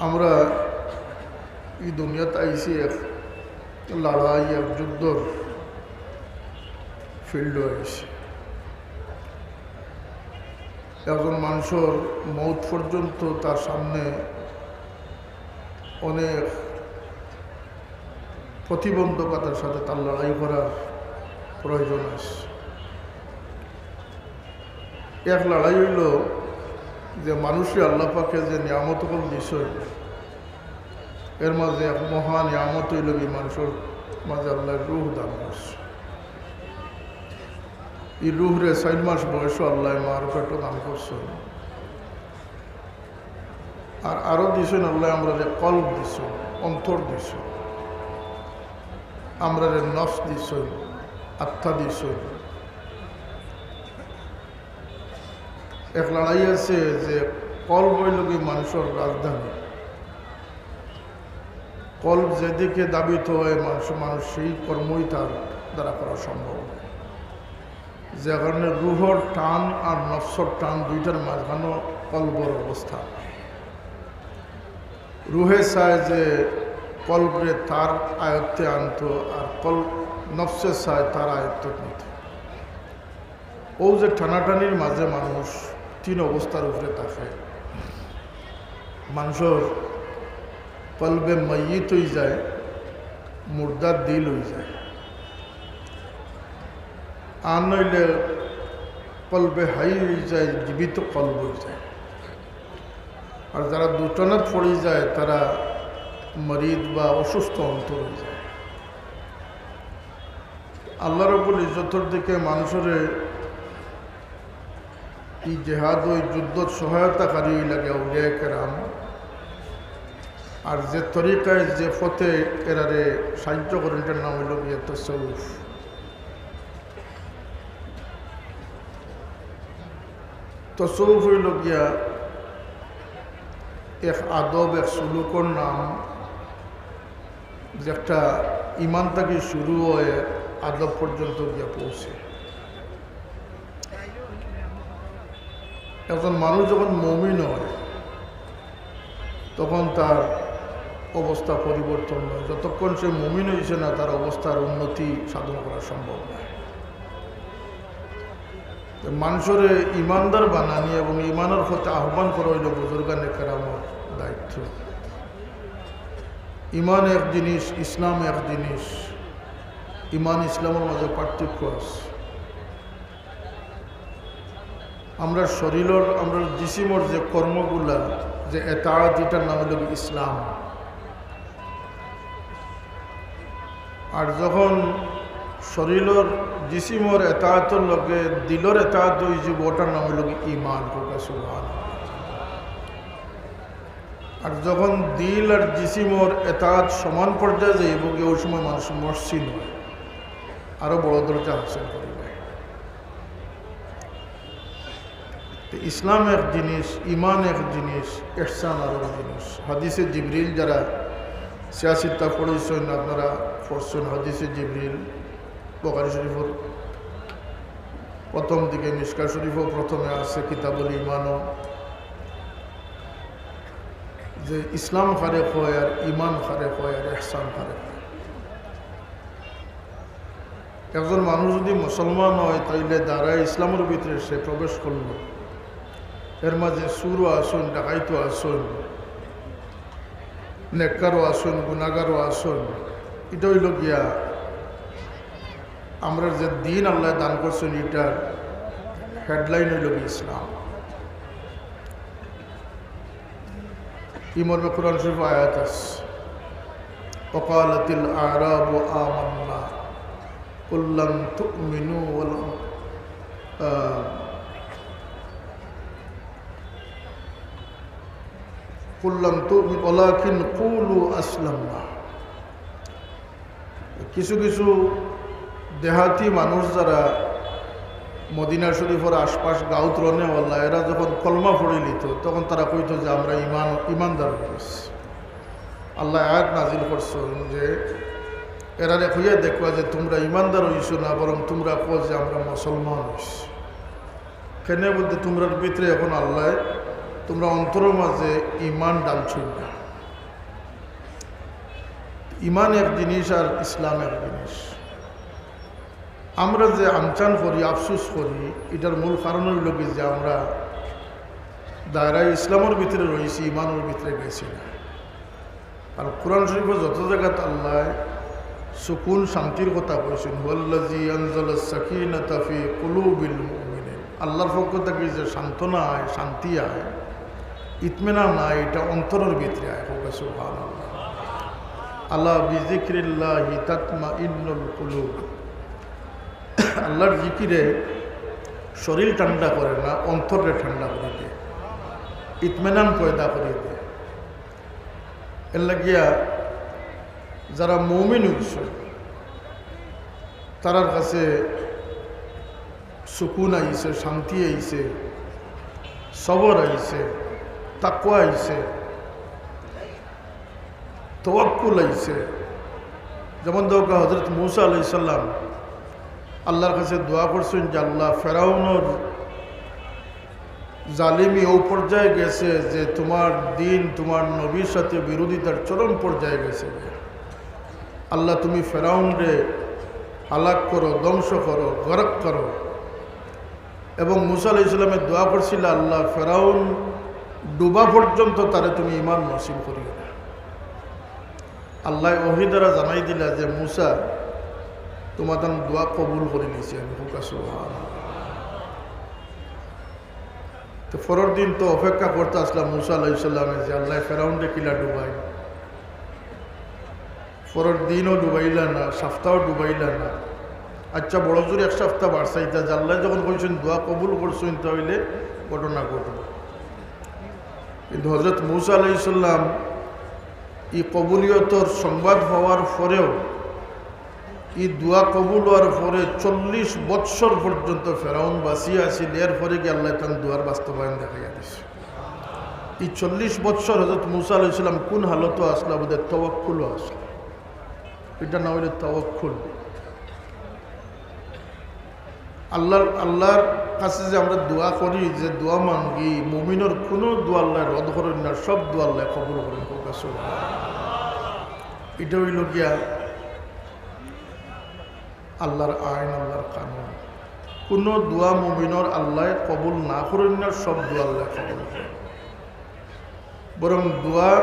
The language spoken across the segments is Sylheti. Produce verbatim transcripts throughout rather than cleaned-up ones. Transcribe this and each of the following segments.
আমরা এই দুনিয়াত আইছি এক লড়াই, এক যুদ্ধর ফিল্ডো আইছি। একজন মানুষর মউত পর্যন্ত তার সামনে অনেক প্রতিবন্ধকতার সাথে তার লড়াই করার প্রয়োজন আছে। এক লড়াই অইলো যে মানুষরে আল্লাহ পাকে যে নিয়ামত অকল দিছইন, এর মাঝে এক মহা নিয়ামত অইলো কি মানুষর মাঝে আল্লায় রুহ দান করছে। এই রুহরে চাইর মাস বয়সো আল্লায় মার পেটো দান করছইন। আর আরো দিছইন আল্লায় আমরারে কলব দিছইন, অন্তর দিছইন, আমরারে নফস দিছইন, আত্মা দিছইন। এক লড়াই আছে যে কলব অইলো কি মানুষর রাজধানী। কলব যেদিকে ধাবিত হয় মানুষ, মানুষ সেই কর্মই তার দ্বারা করা সম্ভব। যে কারণে রুহর টান আর নফসর টান দুইটার মাঝখানো কলবর অবস্থা। রুহে চায় যে কলবরে তার আয়ত্তে আনতো, আর কলব নফসে চায় তার আয়ত্তে নিতে। ও যে টানাটানির মাঝে মানুষ তিন অবস্থার উপরে থাকে। মানুষর কলবে মাইয়িত অই যায়, মুর্দা দিল অই যায়, আর নইলে কলবে হাই অই যায়, জীবিত কলব অই যায়। আর যারা দুটানাত পড়ি যায়, তারা মরিদ বা অসুস্থ অন্তর অই যায়। আল্লাহ রব্বুল ইজ্জতর দিকে মানুষরে এই জেহাদ, ওই যুদ্ধত সহায়তাকারী অই লাগে আউলিয়া কেরাম। আর যে তরিকায়, যে পথে এরারে সাহায্য করেন, এটার নাম অইলো গিয়া তসৌফ। তসৌফ অইলো গিয়া এক আদব, এক সুলুকর নাম, যেটা ইমান থাকি শুরু অয়, আদব পর্যন্ত গিয়া পৌঁছে। একজন মানুষ যখন মুমিন অয়, তখন তার অবস্থা পরিবর্তন অয়। যতক্ষণ সে মুমিন অইছে না, তার অবস্থার উন্নতি সাধন করা সম্ভব নয়। তো মানুষরে ইমানদার বানানি এবং ইমানর পথে আহ্বান করা অইলো বুজুর্গানে কেরামর দায়িত্ব। ইমান এক জিনিস, ইসলাম এক জিনিস। ইমান ইসলামর মাঝে পার্থক্য আছে। আমরার শরীরর, আমরার জিসিমর যে কর্মগুলা, যে এতাআত, এটার নাম অইলো ইসলাম। আর যখন শরীরর, জিসিমর এতাআতর লগে দিলর এতাআত অইযিবো, ওটার নাম অইলো ইমান। কউক্কা সুবহানাল্লাহ। আর যখন দিল আর জিসিমর এতাআত সমান পর্যায়ে যাইবো গি, ওই সময় মানুষ মহসিন অয়, আরো বড় দরজা হাসিল করিবো। তো ইসলাম এক জিনিস, ইমান এক জিনিস, ইহসান আরো এক জিনিস। হাদিসে জিবরিল, যারা সিয়াসিত্তা পড়ছইন, আপনারা পড়ছইন হাদিসে জিবরিল, বুখারী শরীফর প্রথম দিকে, মিশকাত শরীফও প্রথমে আছে, কিতাবুল ইমানও, যে ইসলাম কারে কয় আর ইমান কারে কয় আর ইহসান কারে কয়। একজন মানুষ যদি মুসলমান অয়, তাইলে দায়রায়ে ইসলামর ভিতরে সে প্রবেশ করলো। এর মাঝে চুরও আছইন, ডাকাইতও আছইন, নেককারও আছইন, গুনাগারও আছইন। ইটা অইলো গিয়া আমরার যে দিন আল্লায় দান করছইন, ইটার হেডলাইন অইলো গিয়া ইসলাম। ই মর্মে কোরআন শরীফ আয়াত আছে, "ওয়াকালাতিল আরাবু আমান্না, কুল্লাম তুমিনু ওয়ালাম, আহ, কুল্লাম তুমিনু ওয়ালাকিন কুলু আসলামনা।" কিছু কিছু দেহাতি মানুষ যারা মদিনা শরীফর আশপাশ গাঁওত রনেওয়ালা, এরা যখন কলমা পড়িলিতো, তখন তারা কইতো যে, "আমরা ইমান, ইমানদার অই গেছি।" আল্লায় আয়াত নাজিল করছইন যে, "এরারে কইয়া দেখবা যে তুমরা ইমানদার অইছো না, বরং তুমরা কও যে আমরা মুসলমান অইছি।" কেনে বুলতে তুমরার ভিতরে এখন আল্লায় তুমরা অন্তরর মাঝে ইমান ডালছইন না। ইমান এক জিনিস আর ইসলাম এক জিনিস। আমরা যে আনচান করি, আফসোস করি, ইটার মূল কারণ অইলো কি যে আমরা দায়রা ইসলামর ভিতরে রইছি, ইমানর ভিতরে গেছি না। আর কোরআন শরীফো যত জাগাত আল্লায় সুকুন, শান্তির কথা কইছইন, "হুয়াল্লাযী আনজালাস সাকিনাতা ফী কুলুবিল মুমিনিন।" আল্লাহর পক্ষ থাকি যে সান্ত্বনা আয়, শান্তি আয়, ইতমিনান আয়, ইটা অন্তরর ভিতরে আয়। কউক্কা সুবহানাল্লাহ। "আলা বিযিকরিল্লাহি তাতমাইন্নুল কুলুব।" আল্লাহর জিকিরে শরীর ঠান্ডা করে না, অন্তররে ঠান্ডা করি দেয়, ইতমিনান পয়দা করি দেয়। এর লাগিয়া যারা মুমিন অইছে, তারার কাছে সুকুন আইছে, শান্তি আইছে, সবর আইছে, তাকওয়া আইছে, তাওয়াক্কুল আইছে। যেমন দেখউক্কা, হযরত মুসা আলাইহিস সালাম আল্লাহর কাছে দোয়া করছইন যে, "আল্লাহ, ফেরাউনর জালিমি অউ পর্যায়ে গেছে যে তুমার দ্বীন, তুমার নবীর সাথে বিরোধিতার চরম পর্যায়ে গেছে। আল্লাহ, তুমি ফেরাউনরে হালাক করো, ধ্বংস করো, গরক করো।" এবং মুসা আলাইহিস সালামে দোয়া করছিলা, "আল্লাহ, ফেরাউন ডুবা পর্যন্ত তারে তুমি ইমান নসিব করিও না।" আল্লায় ওহী দ্বারা জানাই দিলা যে, "মুসা, তুমার তান দোয়া কবুল করি নিছি আমি।" কউক্কা সুবহানাল্লাহ। তো পরর দিন তো অপেক্ষা করতা আছলা মুসা আলাইহিস সালামে যে আল্লায় ফেরাউনরে কিলা ডুবাইন। পরর দিনও ডুবাইলা না, সাপ্তাও ডুবাইলা না। আচ্ছা, বড় জোর এক সাপ্তা বাড়ছাইতা যে আল্লায় যখন কইছইন দোয়া কবুল করছইন, তা অইলে ঘটনা ঘটবো। কিন্তু হযরত মুসা আলাইহিস সালাম ই কবুলিয়তর সংবাদ পাওয়ার পরেও, ই দোয়া কবুল অওয়ার পরে চল্লিশ বৎসর পর্যন্ত ফেরাউন বাঁচিয়া আছিল। এরপরে গিয়া আল্লায় তান দোয়ার বাস্তবায়ন দেখাইয়া দিছে। ই চল্লিশ বৎসর হযরত মুসা আলাইহিস সালাম কুন হালতো আছলা? বুঝে তাওয়াক্কুলো আছলা। ইটা না অইলে তাওয়াক্কুল। আল্লাহর, আল্লাহর কাছে যে আমরা দোয়া করি, যে দোয়া মাঙ্গি, মুমিনর কুনু দোয়া আল্লায় রদ করইন না, সব দোয়া আল্লায় কবুল করইন। কউক্কা সুবহানাল্লাহ। ইটা অইলো গিয়া আল্লাহর আইন, আল্লাহর কানুন। কুনু দোয়া মুমিনর আল্লায় কবুল না করইন না, সব দোয়া আল্লায় কবুল করইন। বরং দোয়া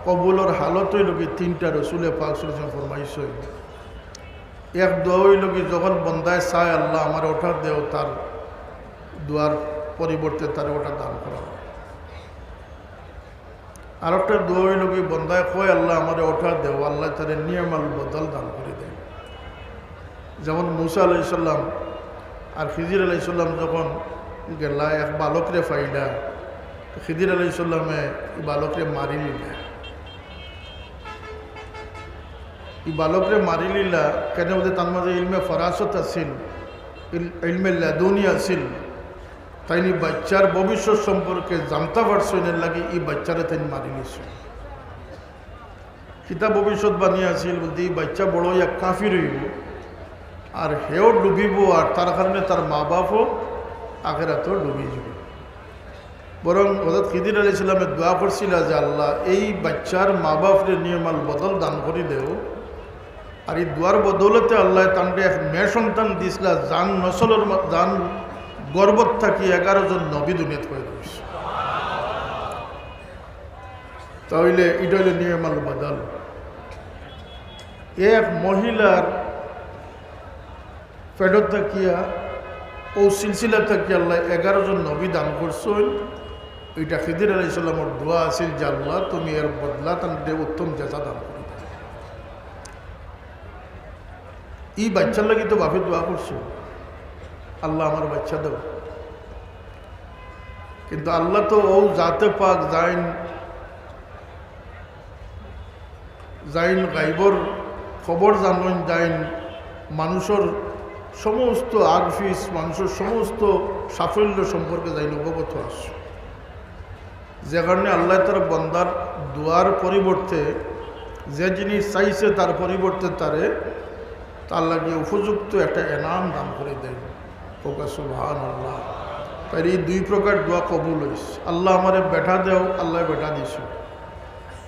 কবুলর হালত অইলো কি তিনটা, রসুলে পাক সাল্লাল্লাহু আলাইহি ওয়াসাল্লাম ফরমাইছইন। এক দোয়া অইলো কি, যখন বন্দায় চায়, "আল্লাহ, আমারে অটা দেও", তার দোয়ার পরিবর্তে তারে অটা দান করা অয়। আরোকটা দোয়া অইলো কি, বন্দায় কয়, "আল্লাহ, আমারে অটা দেও", আল্লায় তারে নিয়মাল বদল দান করি দেয়। যেমন মুসা আলাইহিস সালাম আর খিজির আলাইহিস সালাম যখন গেলা, এক বালকরে পাইলা, খিজির আলাইহিস সালামে ই বালকরে মারিলিলা। ই বালকরে মারিলিলা কেনে? বুঝে তার মাঝে ইলমে ফরাসত আছিল, ইল-, ইলমে লাদুনি আছিল। তাইন ই বাইচ্চার ভবিষ্যৎ সম্পর্কে জানতা পারছইন, এর লাগি ই বাইচ্চারে তাইন মারিলিছইন। কিতা ভবিষ্যৎবাণী আছিল? বুলতে, ই বাইচ্চা বড় অইয়া কাফির অইবো, আর হেও ডুবিবো, আর তার কারণে তার মা-বাফও আখেরাতো ডুবি যিবো। বরং হযরত খিজির আলাইহিস সালামে দোয়া করছিলা যে, "আল্লাহ, এই বাইচ্চার মা-বাফরে নিয়মাল বদল দান করি দেও।" আর ই দোয়ার বদৌলতে আল্লায় তানরে এক মেয়ে সন্তান দিছলা, যান নসলর মা-, যান গর্ভত থাকি এগারো জন নবী দুনিয়াত পয়দা অইছে। তা অইলে ইটা অইলো নিয়মাল বদল। এক মহিলার পেটত থাকিয়া, অউ সিলসিলা থাকিয়া আল্লায় এগারো জন নবী দান করছইন। ইটা খিজির আলাইহিস সালামর দোয়া আছিল যে, "আল্লাহ, তুমি এর বদলা তানরে উত্তম জাযা দান করি দেও।" ই বাইচ্চার লাগি তো বাফে দোয়া করছইন, "আল্লাহ, আমার বাইচ্চা দেও।" কিন্তু আল্লাহ তো অউ জাতে পাক, যাইন, যাইন গাইবর খবর জানইন, যাইন মানুষর সমস্ত আগফিস, মানুষর সমস্ত সাফল্য সম্পর্কে যাইন অবগত আছইন। যে কারণে আল্লায় তার বন্দার দোয়ার পরিবর্তে, যে জিনিস চাইছে তার পরিবর্তে তারে, তার লাগি উপযুক্ত একটা এনাম দান করি দেয়। কউক্কা সুবহানাল্লাহ। তাইলে ই দুই প্রকার দোয়া কবুল অইছে। "আল্লাহ, আমারে বেটা দেও", আল্লায় বেটা দিছইন।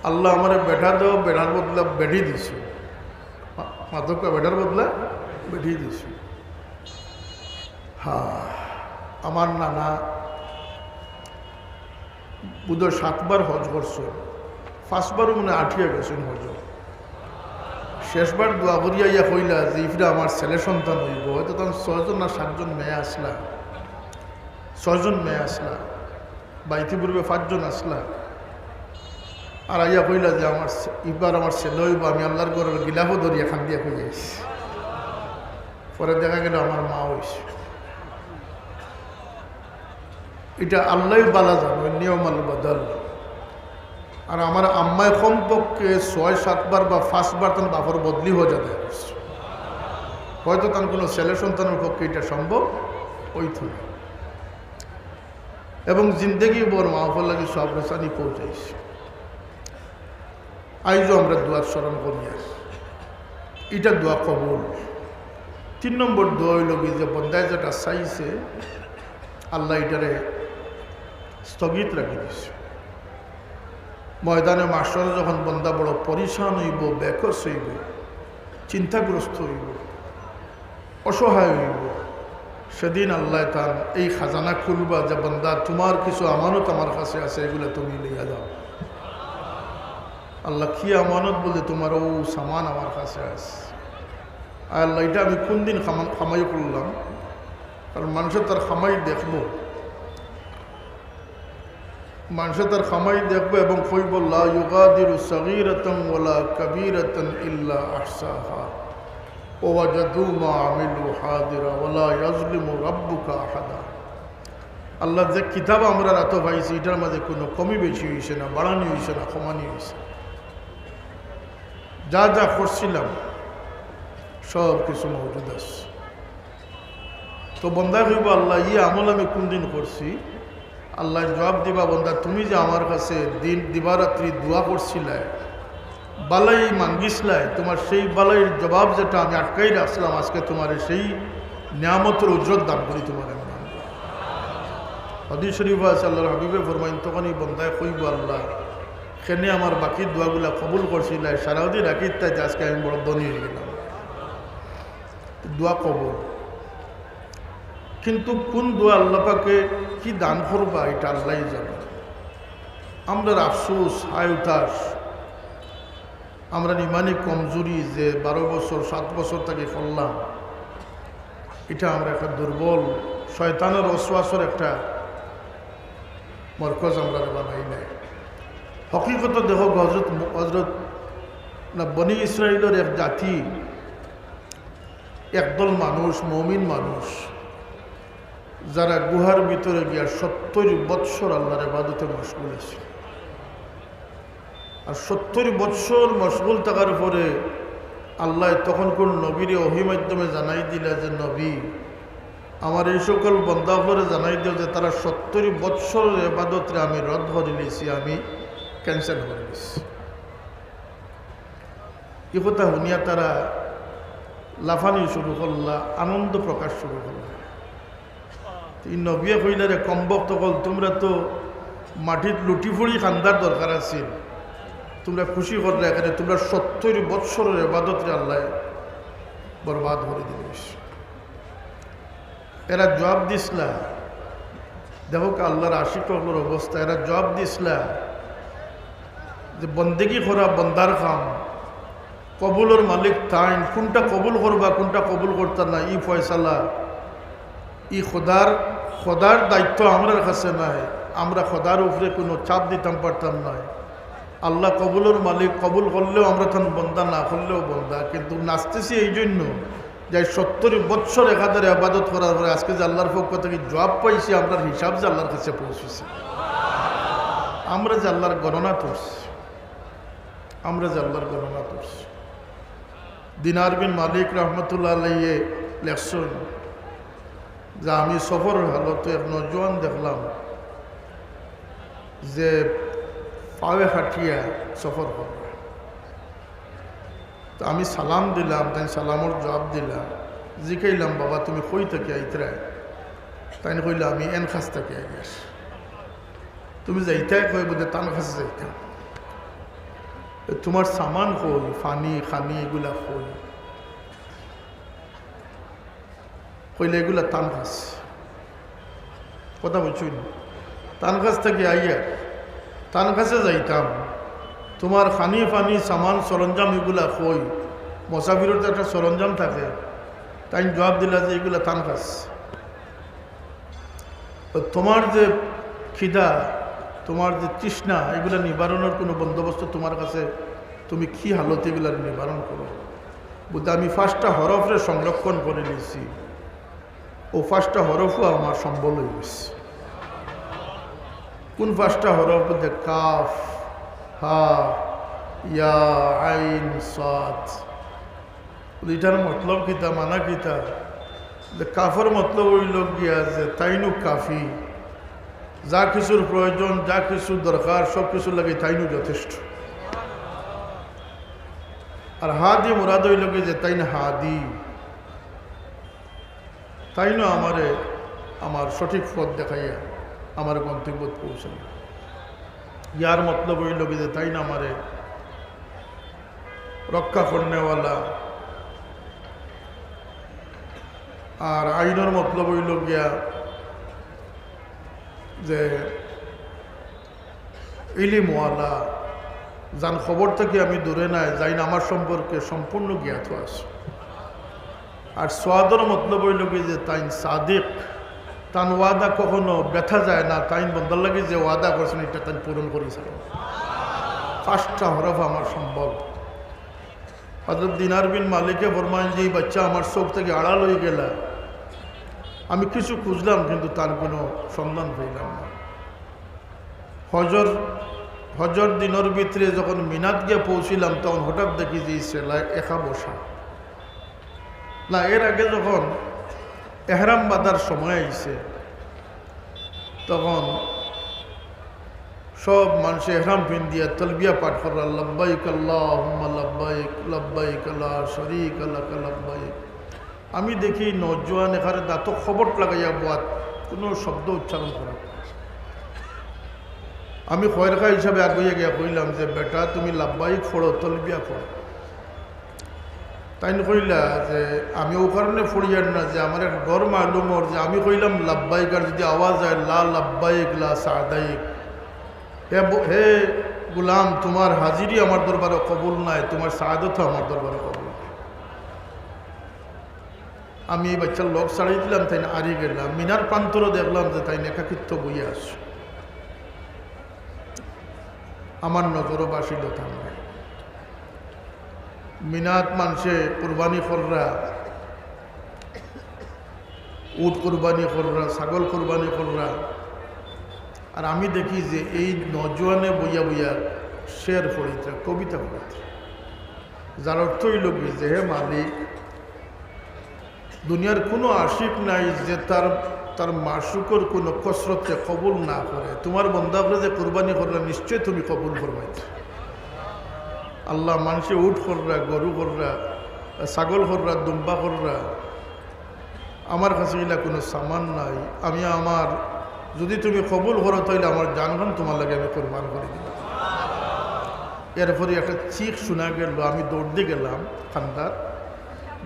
আল্লাহ আমারে বেটা দেও, বেটার বদলা বেটি দিছো। মা-, মাতকা বেটার বদলা বেটি দিছো। হ্যাঁ, আমার নানা বুধ সাতবার হজ করছইন, পাঁচবারও মনে আটিয়া গেছইন হজ। শেষবার দোয়া করিয়া ইয়া কইলা যে, "ইফরা আমার ছেলে সন্তান অইবো।" হয়তো তান ছয়জন না সাতজন মেয়ে আসলা, ছয়জন মেয়ে আসলা, বা ইতিপূর্বে পাঁচজন আসলা। আর আইয়া কইলা যে, "আমার ছে-, ইবার আমার ছেলে অইবো, আমি আল্লাহর ঘরর গিলাফও ধরিয়া কান্দিয়া কই আইছি।" পরে দেখা গেল আমার মা অইছে। ইটা আল্লাহই বালা জানো, নিয়মাল বদল। আর আমার আম্মায় কমপক্ষে ছয় সাতবার বা পাঁচবার তান বাপর বদলি হজ আদায় করছে। হয়তো তান কোনো ছেলে সন্তানর পক্ষে ইটা সম্ভব অইতো না। এবং জিন্দেগি ভর মা বাপর লাগি সব রেসানি পৌঁছাইছে। আইজও আমরা দোয়ার স্মরণ করি আর ইটা দোয়া কবুল। তিন নম্বর দোয়া অইলো কি যে বন্দায় যেটা চাইছে, আল্লাহ ইটারে স্থগিত রাখি দিছে। ময়দানে মাশর যখন বন্দা বড় পরিশান অইবো, বেকস অইবো, চিন্তাগ্রস্ত অইবো, অসহায় অইবো, সেদিন আল্লাহ তান এই খাজানা খুলবা যে, "বন্দা, তুমার কিছু আমানত আমার কাছে আছে, এগুলা তুমি লইয়া যাও।" আল্লাহ, কি আমানত? বলে, "তুমার অউ সামান আমার কাছে আছে।" আয় আল্লাহ, ইটা আমি কুন দিন কামা-, কামাই করলাম? কারণ মানষে তার কামাই দেখবো, মানষে তার কামাই দেখবো এবং কইবো, "লা ইউগাদিরু সাগীরাতান ওয়ালা কাবীরাতান ইল্লা আহসাহা, ওয়া ওয়াজাদু মা আমিলু হাদিরা, ওয়ালা ইয়াজলিমু রাব্বুকা আহাদা।" আল্লাহ, যে কিতাব আমরা আতো পাইছি, ইটার মাঝে কোনো কমি বেশি অইছে না, বাড়ানি অইছে না, কমানি অইছে না। যা যা করছিলাম, সব কিছু মওজুদ আছে। তো বন্দায় কইবো, "আল্লাহ, ই আমল আমি কুন দিন করছি?" আল্লাহ জবাব দিবা, "বন্দা, তুমি যে আমার কাছে দিন দিবারাত্রি দোয়া করছিলায়, বালাই মাঙ্গিছলায়, তুমার সেই বালাইর জবাব যেটা আমি আটকাই রাখছিলাম, আজকে তুমারে সেই নিয়ামতর উজরত দান করি তুমারে আমি দান করি।" হাদিস শরীফ আছে, আল্লাহর হাবিবে ফরমাইন, তখন ই বন্দায় কইবো, "আল্লাহ, কেনে আমার বাকি দোয়াগুলা কবুল করছিলায়, সারাদিন রাখিতায় যে আজকে আমি বড় ধনী অইগেলাম।" দোয়া কবুল। কিন্তু কুন দোয়া আল্লাহ পাকে কি দান করবা, ইটা আল্লাহই জানে। আমরার আফসোস, হায় উতাস, আমরার ইমানি কমজুরি যে বারো বছর, সাত বছর থাকি করলাম, ইটা আমরা একটা দুর্বল, শয়তানর ওয়াসওয়াসর একটা মরকজ আমরারে বানাইলায়। হকিকত দেখো, হজরত, হজরত না, বনি ইসরাইলর এক জাতি, একদল মানুষ, মুমিন মানুষ, যারা গুহার ভিতরে গিয়া সত্তইর বৎসর আল্লাহর ইবাদতে মশগুল আছিল। আর সত্তইর বৎসর মশগুল থাকার পরে আল্লাহ তখন কোন নবীরে ওহী মাধ্যমে জানাই দিলা যে, "নবী, আমার এই সকল বন্দা অকলরে জানাই দিও যে তারা সত্তইর বৎসরর ইবাদতরে আমি রদ করিলিছি, আমি cancel করিলিছি।" ই কথা হুনিয়া তারা লাফানি শুরু করলা, আনন্দ প্রকাশ শুরু করলা। ই নবিয়ে কইলা, "রে কমবখত অকল, তুমরা তো মাটিত লুটি ফুড়ি কান্দার দরকার আছিল, তুমরা খুশি করলা, এখানে তুমরা সত্তইর বৎসরর ইবাদতরে আল্লায় বরবাদ করি দিলিছ।" এরা জবাব দিছলা, দেখউক্কা আল্লাহর আশিক অকলর অবস্থা, এরা জবাব দিছলা যে বন্দেগি করা বন্দার কাম, কবুলর মালিক তাইন, কুনটা কবুল করবা, কুনটা কবুল করতা না, ই ফয়সালা, ই খোদার, খোদার দায়িত্ব আমরার কাছে নাই, আমরা খোদার উপরে কুনু চাপ দিতাম পারতাম নায়। আল্লাহ কবুলর মালিক, কবুল করলেও আমরা তান বন্দা, না করলেও বন্দা। কিন্তু নাচতেছি এই জন্য যে সত্তইর বৎসর একাধারে ইবাদত করার পরে আজকে যে আল্লাহর পক্ষ থাকি জবাব পাইছি, আমরার হিসাব যে আল্লাহর কাছে পৌঁছছে, আমরা যে আল্লাহর গণনা করছি, আমরা যে আল্লাহর গণনা করছি। দিনার বিন মালিক রহমতুল্লাহ আলাইহি লেখছইন যে আমি সফরর হালতে এক নওজোয়ান দেখলাম যে পাওয়ে হাটিয়া সফর কররা। তো আমি সালাম দিলাম, তাইন সালামর জবাব দিলা। জিকাইলাম, "বাবা, তুমি কই থাকি আইতরায়?" তাইন কইলা, "আমি এন কাছ থাকি আইয়ার।" "তুমি যাইতায় কই?" বলে, "তান কাছে যাইতাম।" তুমার সামান কই, ফানি, খানি, ইগুলা কই? কইলে, "ইগুলা তানখাছ।" কথা বুঝছইন? তানখাছ থাকি আইয়া তানখাছে যাইতাম, তুমার খানি, ফানি, সামান, সরঞ্জাম ইগুলা কই? মুসাফিরর তো একটা সরঞ্জাম থাকে। তাইন জবাব দিলা যে, "ইগুলা তানখাছ।" তো তুমার যে খিদা, তুমার যে তৃষ্ণা, ইগুলা নিবারণর কুনু বন্দোবস্ত তুমার কাছে, তুমি কি হালতে ইগুলার নিবারণ করো? বুঝতে আমি পাঁচটা হরফরে সংরক্ষণ করি নিছি, অউ পাঁচটা হরফও আমার সম্বল অই গেছে। কুন পাঁচটা হরফ? বুঝতে কাফ, হা, ইয়া, আইন, সাদ। ইটার মতলব কিতা, মানা কিতা? যে কাফর মতলব অইলো গিয়া যে তাইনউ কাফি, যা কিছুর প্রয়োজন, যা কিছু দরকার, সব কিছুর লাগি তাইনউ যথেষ্ট। আর হাদি মুরাদ অইলো গিয়া যে তাইন হাদি, তাইনউ আমারে আমার সঠিক পথ দেখাইয়া আমার গন্তব্যত পৌঁছাইয়া। ইয়ার মতলব অইলো গিয়া যে তাইন আমারে রক্ষা করনেওয়ালা। আর আইনর মতলব অইলো গিয়া যে ইলিমওয়ালা, যান খবর থাকি আমি দূরে নাই, যাইন আমার সম্পর্কে সম্পূর্ণ জ্ঞাত আছে। আর সাদর মতলব অইলো গিয়া যে তাইন সাদিক, তান ওয়াদা কখনো ব্যথা যায় না, তাইন বন্দার লাগি যে ওয়াদা করছইন, ইটা তাইন পূরণ করি ছাড়ইন। পাঁচটা হরফ আমার সম্বল। হযরত দিনার বিন মালিকে ফরমাইন যে, "এই বাচ্চা আমার চউখ থাকি আড়াল অইগেলা, আমি কিছু খুঁজলাম, কিন্তু তার কুনু সন্ধান পাইলাম না।" হজর, হজর দিনর ভিতরে যখন মিনাত গিয়া পৌঁছিলাম, তখন হঠাৎ দেখি যে এই ছেলে একা বসা। না, এর আগে যখন এহরাম বাঁধার সময় আইছে, তখন সব মানষে এহরাম পিন্দিয়া তলবিয়া পাঠ কররা, "লাব্বাইক আল্লাহুম্মা লাব্বাইক, লাব্বাইক লা শারীকা লাকা লাব্বাইক।" আমি দেখি নওজোয়ান এখানে দাঁতো খবট লাগাইয়া বওয়াত, কুনু শব্দ উচ্চারণ করে না। আমি খয়েরখা হিসাবে আগুইয়া গিয়া কইলাম যে, "বেটা, তুমি লাব্বাইক পড়ো, তলবিয়া পড়ো।" তাইন কইলা যে, "আমি অউ কারণে পড়িয়ার না যে আমার এক ডর মালুম অর যে আমি কইলাম লাব্বাইক, আর যুদি আওয়াজ আয় লা লাব্বাইক লা সাদাইক, হে ব-, হে গুলাম, তুমার হাজিরি আমার দরবারো কবুল নায়, তুমার সাদতও আমার দরবারো কবুল নায়।" আমি এই বাচ্চার লগ ছাড়ি দিলাম, তাইন আরি গেলা। মিনার প্রান্তরো দেখলাম যে তাইন একাকিত্ব বইয়া আছে। আমার নজরো বাসিল তান। মিনাত মানষে কুরবানি কররা, উট কুরবানি কররা, ছাগল কুরবানি কররা। আর আমি দেখি যে এই নওজোয়ানে বইয়া বইয়া শের পড়িতরা, কবিতা পড়িতরা। যার অর্থ অইলো গি যে, হে মালিক, দুনিয়ার কুনু আশিক নাই যে তার, তার মাশুকর কুনু কসরতরে কবুল না করে। তুমার বন্দা অকলে যে কুরবানি কররা, নিশ্চয় তুমি কবুল ফরমাইছো। আল্লাহ, মানষে উট কররা, গরু কররা, ছাগল কররা, দুম্বা কররা, আমার কাছে ইলা কুনু সামান নাই। আমি আমার, যুদি তুমি কবুল করো, তাইলে আমার জানখান তুমার লাগি আমি কুরবান করি দিমু। এরপরে একটা চিক হুনা গেল, আমি দৌড় দি গেলাম কান্দাত,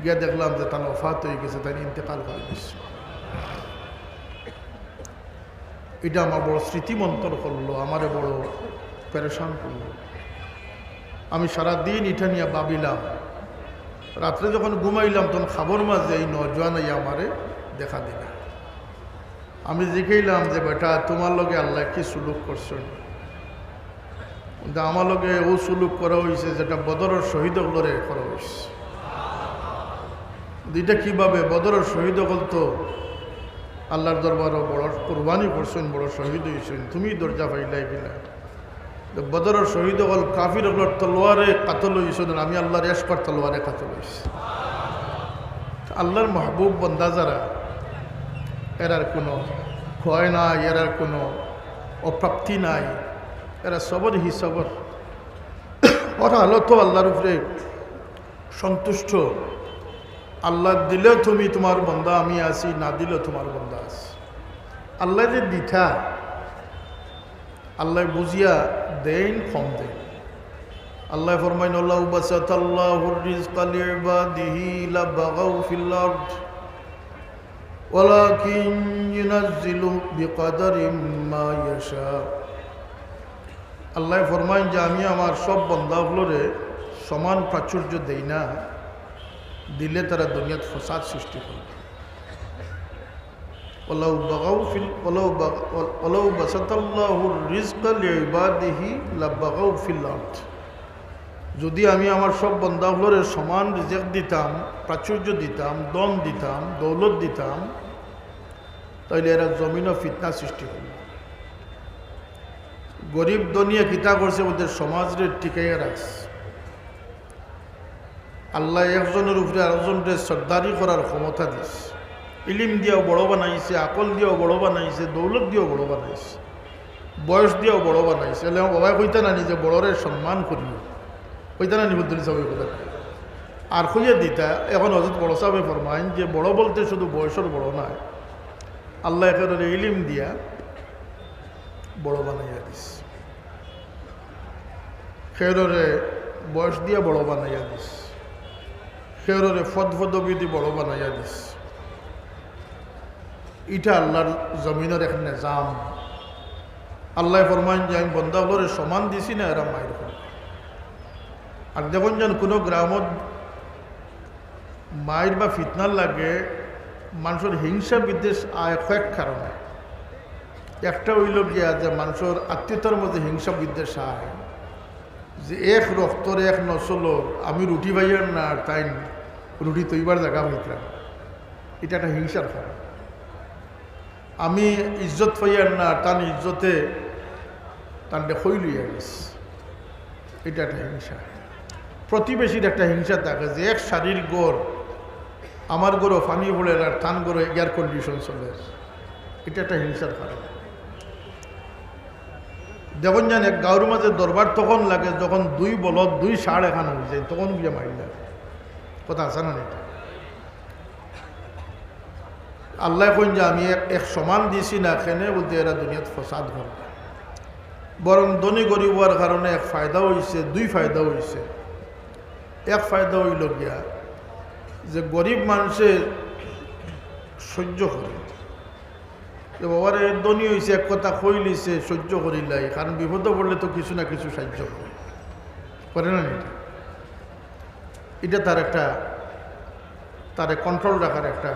গিয়া দেখলাম যে তান ওফাত অই গেছে, তাইন ইন্তেকাল করি দিছে। ইটা আমার বড় স্মৃতিমন্তর করলো, আমারে বড় পেরেশান করলো। আমি সারা দিন ইটা নিয়া ভাবিলাম। রাত্রে যখন ঘুমাইলাম, তখন খাবর মাঝে এই নওজোয়ান আইয়া আমারে দেখা দিলা। আমি জিকাইলাম যে, "বেটা, তুমার লগে আল্লায় কি সুলুক করছইন?" কিন্তু আমার লগে অউ সুলুক করা অইছে যেটা বদরর শহীদ অকলরে করা অইছে। ইটা কিভাবে? বদরর শহীদ অকল তো আল্লার দরবারো বড় কুরবানি করছইন, বড় শহীদ অইছইন, তুমি দরজা পাইলায় কিলা? তো বদরর শহীদ অকল কাফির অকলর তলোয়ারে কাতল অইছইন, আর আমি আল্লার এশকর তলোয়ারে কাতল অইছি। আল্লার মাহবুব বন্দা যারা, এরার কুনু ক্ষয় নাই, এরার কুনু অপ্রাপ্তি নাই, এরা সবর হি সবর। অর হালতো আল্লার উপরে সন্তুষ্ট। আল্লায় দিলেও তুমি তুমার বন্দা আমি আছি, না দিলেও তুমার বন্দা আছি। আল্লায় যে দিতা, আল্লায় বুঝিয়া দেইন, কম দেইন। আল্লায় ফরমাইন, "ওয়ালাউ বাসাতাল্লাহুর রিজকা লিইবাদিহি লাবাগাউ ফিল আরদ, ওয়ালাকিন ইউনাজ্জিলু বিকাদারিম মা ইয়াশা।" আল্লায় ফরমাইন যে, "আমি আমার সব বান্দা অকলরে সমান প্রাচুর্য দেই না, দিলে তারা দুনিয়াত ফসাদ সৃষ্টি করবে।" ওয়ালাউ বাগাউ ফিল, ওয়ালাউ বাগ-, ওয়ালাউ বাসাতাল্লাহুর রিজকা লিইবাদিহি লাবাগাউ ফিল আরদ। যদি আমি আমার সব বান্দা অকলরে সমান রিজিক দিতাম, প্রাচুর্য দিতাম, ধন দিতাম, দৌলত দিতাম, তাইলে এরা জমিনো ফিতনা সৃষ্টি করলো। গরিব ধনীয়ে কিতা করছে, ওদের সমাজরে টিকাইয়া রাখছে। আল্লায় একজনর উপরে আরেকজনরে সর্দারি করার ক্ষমতা দিছে। ইলিম দিয়াও বড় বানাইছে, আকল দিয়াও বড় বানাইছে, দৌলত দিয়াও বড় বানাইছে, বয়স দিয়াও বড় বানাইছে। এলে বাবায় কইতা নানি যে বড়রে সম্মান করিও, কইতা নানি বুদ্ধুল সাহেব কথা। আর কইয়া দিতা, এখন হজরত বড় সাহেবে ফরমাইন যে বড় বলতে শুধু বয়সর বড় নায়, আল্লায় কেউরে ইলিম দিয়া বড় বানাইয়া দিছে। কেউরে বয়স দিয়া বড় বানাইয়া দিছে, কেউরে পদ পদবী দি বড় বানাইয়া দিছে। ইটা আল্লাহর জমিনর এক নিজাম। আল্লায় ফরমাইন যে, "আমি বন্দা অকলরে সমান দিছি না, এরা মাইর করে।" আর দেখইন যেন কোনো গ্রামত মাইর বা ফিতনার লাগে, মানষর হিংসা বিদ্বেষ আয় কয়েক কারণে। একটা অইলো গিয়া যে মানষর আত্মীয়তার মধ্যে হিংসা বিদ্বেষ আয়, যে এক রক্তর এক নসলর, আমি রুটি পাইয়ার না আর তাইন রুটি তৈবার জাগা পাইতরা, ইটা একটা হিংসার কারণ। আমি ইজ্জত পাইয়ার না আর তান ইজ্জতে তানরে খই লইয়া গেছে, ইটা একটা হিংসা। প্রতিবেশীর একটা হিংসা থাকে যে এক সারির ঘর, আমার ঘরো পানি পড়ের আর তান ঘরো air condition চলের, ইটা একটা হিংসার কারণ। দেখইন যেন এক গাঁওর মাঝে দরবার তখন লাগে যখন দুই বলদ, দুই ষাঁড় একখান অইযায়, তখন গিয়া মাইর লাগে। কথা আছে না ইটা? আল্লায় কইন যে আমি এক, এক সমান দিছি না, কেনে বুলতে এরা দুনিয়াত ফসাদ করবা। বরং ধনী গরিব অওয়ার কারণে এক ফায়দা অইছে, দুই ফায়দা অইছে। এক ফায়দা অইলো গিয়া যে গরিব মানষে সইজ্য করে, যে বাবারে ধনী অইছে, এক কথা কইলিছে, সইজ্য করিলাই, কারণ বিপদো পড়লে তো কিছু না কিছু সাইয্য করে, করে না ইটা? ইটা তার একটা, তারে control রাখার একটা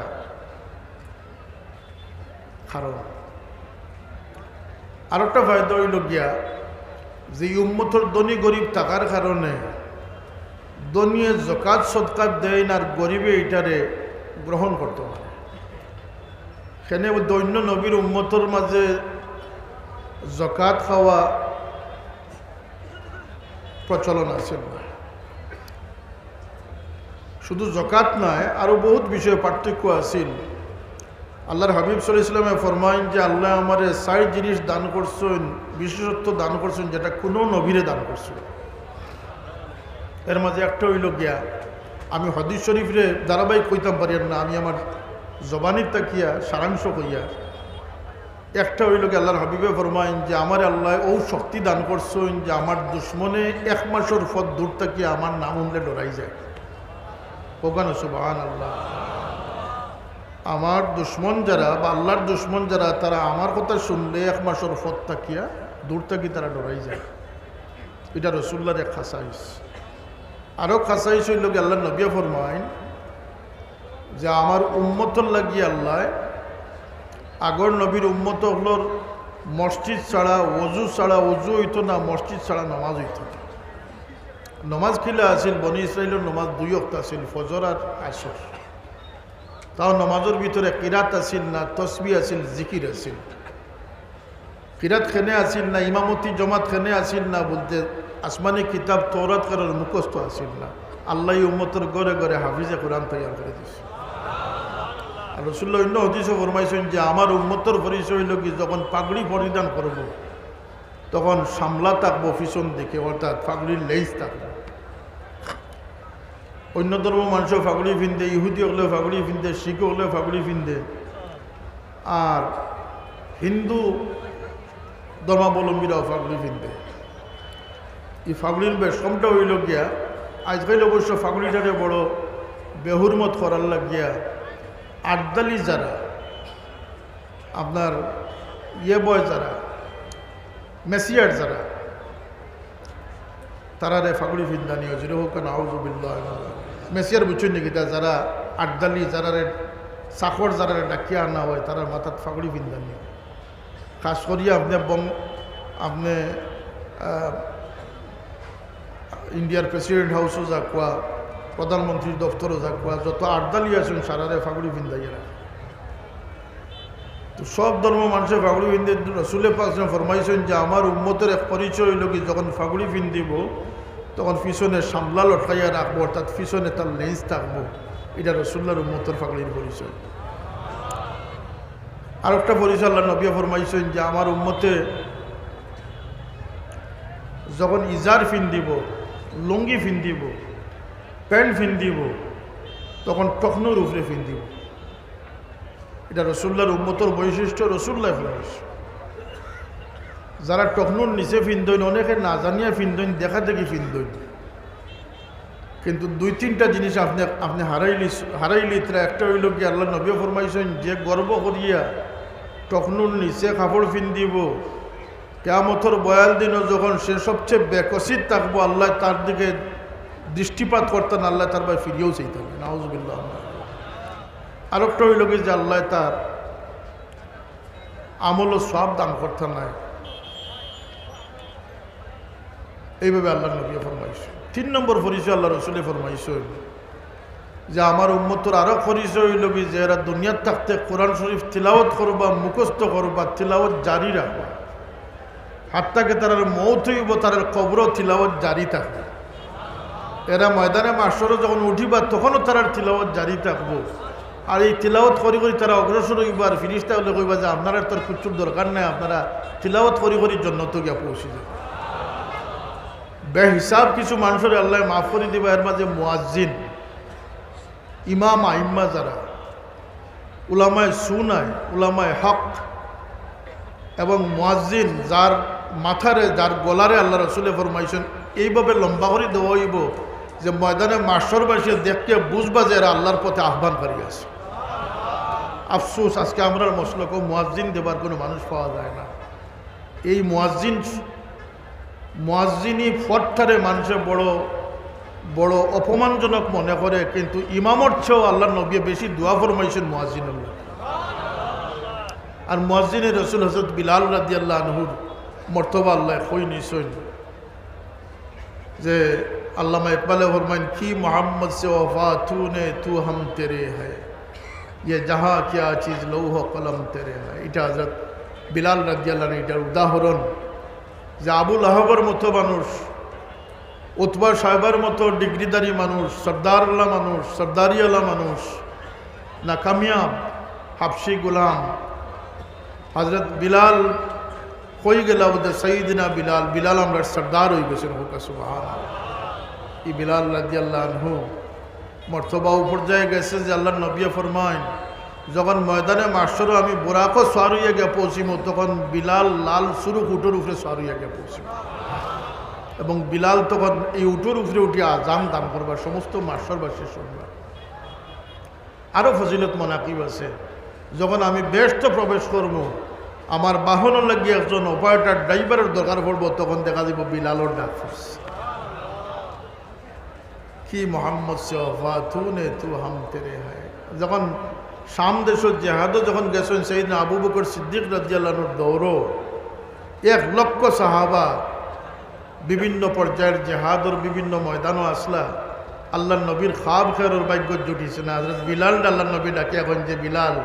কারণ। আরোকটা ফায়দা অইলো গিয়া যে ই উম্মতর ধনী গরিব থাকার কারণে ধনীয়ে জকাত সদকাত দেইন আর গরিবে ইটারে গ্রহণ করতো পারে। কেনে অন্য নবীর উম্মতর মাঝে জকাত খাওয়া প্রচলন আছিল না। শুধু জকাত নায়, আরো বহুত বিষয়ে পার্থক্য আছিল। আল্লাহর হাবিব সাল্লাল্লাহু আলাইহি ওয়াসাল্লামে ফরমাইন যে, "আল্লায় আমারে চাইর জিনিস দান করছইন, বিশেষত্ব দান করছইন, যেটা কোনো নবীরে দান করছইন না।" এর মাঝে একটা অইলো গিয়া, আমি হাদিস শরীফরে ধারাবাহিক কইতাম পারিয়ার না, আমি আমার জবানির থাকিয়া সারাংশ কইয়ার। একটা অইলো গিয়া আল্লাহর হাবিবে ফরমাইন যে, "আমারে আল্লায় অউ শক্তি দান করছইন যে আমার দুশমনে এক মাসর পথ দূর থাকিয়া আমার নাম হুনলে ডরাই যায়।" কউক্কা না সুবহানাল্লাহ। আমার দুশমন যারা বা আল্লাহর দুশমন যারা, তারা আমার কথা হুনলে এক মাসর পথ থাকিয়া, দূর থাকি তারা ডরাই যায়। ইটা রাসূলুল্লাহর এক খাসাইস। আরো খাসাইস অইলো গিয়া আল্লাহর নবীয়ে ফরমাইন যে আমার উম্মতর লাগি আল্লায়, আগর নবীর উম্মত অকলর মসজিদ ছাড়া, অজু ছাড়া, অজু অইতো না, মসজিদ ছাড়া নামাজ অইতো না। নামাজ কিলা আছিল? বনি ইসরাইলর নামাজ দুই ওয়াক্ত আছিল, ফজর আর আসর। তাও নামাজর ভিতরে কিরাত আছিল না, তসবিহ আছিল, জিকির আছিল। কিরাত কেনে আছিল না, ইমামতি জমাত কেনে আছিল না বুলতে, আসমানি কিতাব তৌরাত কারোর মুখস্থ আছিল না। আল্লায় ই উম্মতর ঘরে ঘরে হাফিজে কোরআন তৈয়ার করি দিছে। আর রাসূলুল্লাহ অন্য হাদিসো ফরমাইছইন যে আমার উম্মতর পরিচয় অইলো কি, যখন পাগড়ি পরিধান করবো, তখন সামলা থাকবো পিছন দিকে, অর্থাৎ পাগড়ির লেইস থাকবো। অন্য ধর্ম মানষেও পাগড়ি পিন্দে, ইহুদি অকলেও পাগড়ি পিন্দে, শিখ অকলেও পাগড়ি পিন্দে, আর হিন্দু ধর্মাবলম্বীরাও পাগড়ি পিন্দে। ই ফাগুড়ির বেশকমটা অইলো গিয়া, আইজকাইল অবশ্য ফাগুড়িটারে বড় বেহুরমত করার লাগিয়া আর্দালি যারা, আপনার ইয়ে বয় যারা, মেসিয়ার যারা, তারারে ফাগুড়ি ফিন্দানি অয়, জোরে কউক্কা না, আউযুবিল্লাহ। মেসিয়ার বুঝছইন নি কিতা? যারা আর্দালি, যারারে চাকর, যারারে ডাকিয়া আনা অয়, তারার মাথাত ফাগুড়ি ফিন্দানি অয়। খাস করিয়া আপনে বং-, আপনে, আহ, ইন্ডিয়ার প্রেসিডেন্ট হাউসও যাউক্কা, প্রধানমন্ত্রীর দফতরও যাউক্কা, যত আর্দালি আছইন, সারারে ফাগুড়ি ফিন্দাইয়া রাখে। তো সব ধর্ম মানষে ফাগুড়ি ফিন্দে। রসুলে পাক সাল্লাল্লাহু আলাইহি ওয়াসাল্লাম ফরমাইছইন যে, "আমার উম্মতর এক পরিচয় অইলো কি, যখন ফাগুড়ি ফিন্দিবো, তখন পিছনে সামলা লটকাইয়া রাখবো, অর্থাৎ পিছনে তার লেন্স থাকবো।" ইটা রসুলুল্লাহর উম্মতর ফাগুড়ির পরিচয়। আরোকটা পরিচয় আল্লাহর নবীয়ে ফরমাইছইন যে, "আমার উম্মতে যখন ইজার ফিন্দিবো, লুঙ্গি ফিন্দিবো, প্যান্ট ফিন্দিবো, তখন টকনুর উপরে ফিন্দিবো।" ইটা রসুলুল্লাহর উম্মতর বৈশিষ্ট্য, রসুলুল্লাহ ফরমাইছইন। যারা টকনুর নিচে ফিন্দইন, অনেকে না জানিয়া ফিন্দইন, দেখা দেখি ফিন্দইন, কিন্তু দুই তিনটা জিনিস আপনে, আপনে হারাইলি, হারাইলিতরা। একটা অইলো কি, আল্লাহর নবীয়ে ফরমাইছইন, যে গর্ব করিয়া টকনুর নিচে কাপড় ফিন্দিবো, কিয়ামতর বয়াল দিনও যখন সে সবচেয়ে বেকসির থাকবো, আল্লায় তার দিকে দৃষ্টিপাত করতা না, আল্লায় তার বায় ফিরিয়াও চাইতা না। নাউজুবিল্লাহ। আরোকটা অইলো কি যে আল্লায় তার আমলও সওয়াব দান করতা নায়। এইভাবে আল্লাহর নবীয়ে ফরমাইছইন। তিন নম্বর পরিচয় আল্লাহর রসুলে ফরমাইছইন যে আমার উম্মতর আরো পরিচয় অইলো কি যে এরা দুনিয়াত থাকতে কোরআন শরীফ তিলাওয়াত করবা, মুখস্থ করবা, তিলাওয়াত জারি রাখবা। হাত্তা কি তারার মউত অইবো, তারার কবরও তিলাওয়াত জারি থাকবো। এরা ময়দানে মাশরো যখন উঠিবা, তখনও তারার তিলাওয়াত জারি থাকবো। আর এই তিলাওয়াত করি করি তারা অগ্রসর অইবা, আর ফিরিস্তা অকলে কইবা যে, "আপনারার তো আর কিচ্ছুর দরকার নাই, আপনারা তিলাওয়াত করি করি জন্নতো গিয়া পৌঁছি যাইবা।" বেহিসাব কিছু মানষরে আল্লায় মাফ করি দিবা, এর মাঝে মুয়াজ্জিন, ইমাম আইম্মা যারা, উলামায়ে সুনায়, উলামায়ে হক এবং মুয়াজ্জিন, যার মাথারে, যার গলারে আল্লাহর রসুলে ফরমাইছইন, এইভাবে লম্বা করি দেওয়া অইবো যে ময়দানে মাশরবাসীয়ে দেখতে বুঝবা যে এরা আল্লাহর পথে আহ্বানকারী আছে। আফসোস, আজকে আমরার মসলকো মুয়াজ্জিন দেবার কোনো মানুষ পাওয়া যায় না। এই মুয়াজ্জিন মুয়াজ্জিনি পদটারে মানষে বড়, বড় অপমানজনক মনে করে, কিন্তু ইমামর চেয়েও আল্লাহর নবীয়ে বেশি দোয়া ফরমাইছইন মুয়াজ্জিনর লাগি। আর মুয়াজ্জিনে রসুল হযরত বিলাল রাদিয়াল্লাহু আনহুর মর্তবা আল্লায় কই নিছইন যে আল্লামা ইকবালে ফরমাইন, "কি মোহাম্মদ সে ওফা তু নে, তু হাম তেরে হ্যায়, ইয়ে জাহাঁ কিয়া চিজ লৌহ কলম তেরে হ্যায়।" ইটা হযরত বিলাল রাদিয়াল্লাহু আনহু ইটার উদাহরণ। যে আবু লাহাবর মতো মানুষ, উতবা সাহেবর মতো ডিগ্রিধারী মানুষ, সর্দারওয়ালা মানুষ, সর্দারিওয়ালা মানুষ, নাকামিয়াব হাবশি গোলাম, হযরত বিলাল কই গেলা বুলে, সাইয়্যিদিনা বিলাল, বিলাল আমরার সর্দার অইগেছইন, কউক্কা সুবহানাল্লাহ। ই বিলাল রাদিয়াল্লাহু আনহু মর্তবা অউ পর্যায়ে গেছে যে আল্লাহর নবীয়ে ফরমাইন, "যখন ময়দানে মাশরো আমি বুরাকো সওয়ার অইয়া গিয়া পৌঁছিমু, তখন বিলাল লাল সুরুখ উটর উপরে সওয়ার অইয়া গিয়া পৌঁছিমু।" এবং বিলাল তখন এই উটর উপরে উঠিয়া আজান দান করবা, সমস্ত মাশরবাসী শুনবা। আরো ফজিলত মানাকিব আছে, যখন আমি বেহেশতো প্রবেশ করমু, আমার বাহনর লাগি একজন অপারেটর ড্রাইভারর দরকার পড়বো, তখন দেখা যাইবো বিলালর ডাক পড়ছে। কি মোহাম্মদ সে ওফা তু নে, তু হাম তেরে হ্যায়। যখন শাম দেশো জেহাদো যখন গেছইন সাইয়েদনা আবু বকর সিদ্দিক রাদিয়াল্লাহু আনহুর দৌরো এক লক্ষ সাহাবা বিভিন্ন পর্যায়ের জেহাদর বিভিন্ন ময়দানো আসলা, আল্লাহর নবীর খাব খেয়ারর ভাগ্য জুটিছে না। হযরত বিলালরে আল্লাহর নবী ডাকিয়া কইন যে, "বিলাল,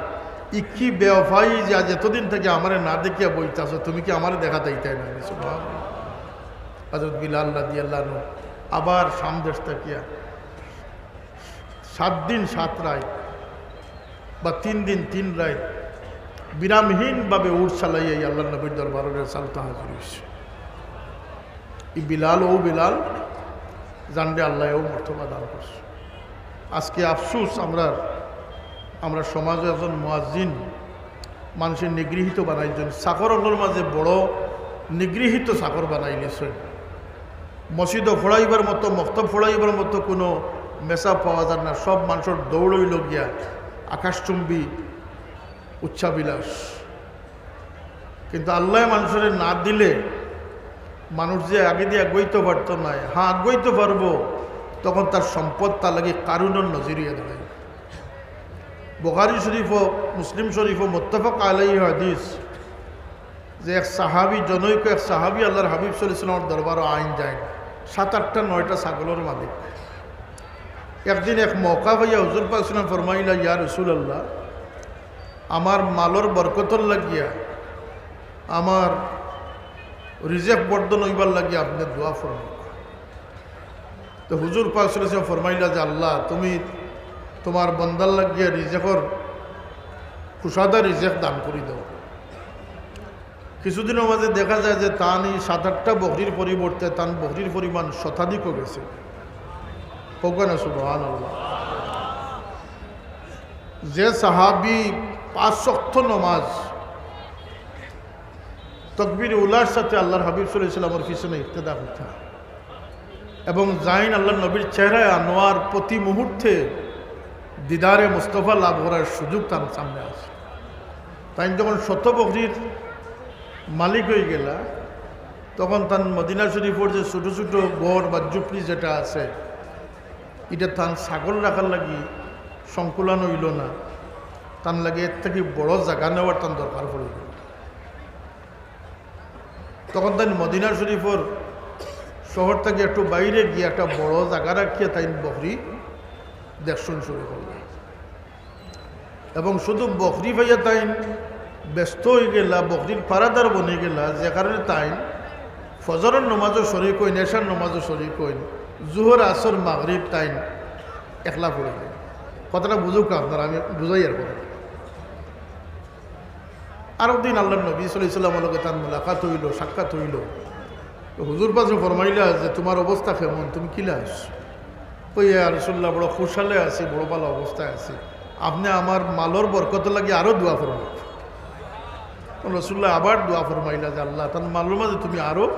ই কি বেওফাই যে আজ এতদিন থাকি আমারে না দেখিয়া বইতাছো, তুমি কি আমারে দেখা দিতায় না?" সুবহানাল্লাহ। হযরত বিলাল রাদিয়াল্লাহু আনহু আবার শাম দেশ থাকিয়া সাত দিন সাত রাইত বা তিন দিন তিন রাইত বিরামহীনভাবে উট চালাইয়া এই আল্লাহর নবীর দরবারো রেসালতো হাজির অইছে। ই বিলাল, অউ বিলাল, যানরে আল্লায় অউ মর্তবা দান করছে। আজকে আফসোস, আমরার, আমরার সমাজো একজন মুয়াজ্জিন মানষে নিগৃহীত বানাইছইন, চাকর অকলর মাঝে বড় নিগৃহীত চাকর বানাইলিছইন। মসজিদো পড়াইবার মতো, মক্তব পড়াইবার মতো কুনু মেসাব পাওয়া যায় না। সব মানষর দৌড় অইলো গিয়া আকাশচুম্বী উচ্চাবিলাস। কিন্তু আল্লায় মানষরে না দিলে মানুষ যে আগেদি আগুয়াইতো পারতো নায়, হ্যাঁ আগুয়াইতো পারবো, তখন তার সম্পদ তার লাগি কারুনর নজির অইয়া দাঁড়ায়। বুখারী শরীফো, মুসলিম শরীফো মুত্তাফাক আলাইহি হাদিস, যে এক সাহাবী, জনৈক এক সাহাবী আল্লার হাবিব সাল্লাল্লাহু আলাইহি ওয়াসাল্লামর দরবারো আইন যাইন, সাত আটটা নয়টা ছাগলর মালিক। একদিন এক মওকা পাইয়া হুজুর পাক সাল্লাল্লাহু আলাইহি ওয়াসাল্লাম ফরমাইলা, "ইয়া রাসূলুল্লাহ, আমার মালর বরকতর লাগিয়া, আমার রিজেক বর্ধন অইবার লাগিয়া আপনে দোয়া ফরমাউক্কা।" তো হুজুর পাক সাল্লাল্লাহু আলাইহি ওয়াসাল্লাম ফরমাইলা যে, "আল্লাহ, তুমি তুমার বন্দার লাগিয়া রিজেকর কুশাদা রিজেক দান করি দেও।" কিছুদিনর মাঝে দেখা যায় যে তান ই সাত আটটা বকরির পরিবর্তে তান বকরির পরিমাণ শতাধিক গেছে। কউক্কা না সুবহানাল্লাহ। যে সাহাবী পাঁচ ওয়াক্ত নমাজ তকবীর উলার সাথে আল্লার হাবিব সাল্লাল্লাহু আলাইহি ওয়াসাল্লামর পিছনে ইক্তেদা করতা এবং যাইন আল্লার নবীর চেহারায় আনোয়ার প্রতি মুহূর্তে দিদারে মুস্তফা লাভ করার সুযোগ তান সামনে আছে। তাইন যখন শত বকরির মালিক অইগেলা, তখন তান মদিনা শরীফর যে ছোট ছোট ঘর বা ঝুপড়ি যেটা আছে, ইটা তান ছাগল রাখার লাগি সংকুলান অইলো না, তান লাগি এর থাকি বড় জাগা নেওয়ার তান দরকার পড়িগেলো। তখন তাইন মদিনা শরীফর শহর থাকি একটু বাইরে গিয়া একটা বড় জাগা রাখিয়া তাইন বকরি দেখশন শুরু করলা। এবং শুধু বকরি পাইয়া তাইন ব্যস্ত অইগেলা, বকরির পারাদার বনিগেলা, যে কারণে তাইন ফজরর নমাজও শরিক অইন, এশার নমাজও শরিক অইন, জুহর, আসর, মাগরিব তাইন একলা পড়িলা। কথাটা বুঝউক্কা আপনারা, আমি বুঝাইয়ার কথা। আরক দিন আল্লার নবী সাল্লাল্লাহু আলাইহি ওয়াসাল্লামর লগে তান মুলাকাত অইলো, সাক্ষাৎ অইলো। তো হুজুর পাকে ফরমাইলা যে, "তুমার অবস্থা কেমন? তুমি কিলা আছো?" কয়, "ইয়া রাসূলুল্লাহ, বড় খুশহালে আছি, বড় ভালা অবস্থায় আছি। আপনে আমার মালর বরকতর লাগি আরো দোয়া ফরমাউক্কা।" তো রাসূলুল্লাহ আবার দোয়া ফরমাইলা যে, "আল্লাহ, তান মালর মাঝে তুমি আরো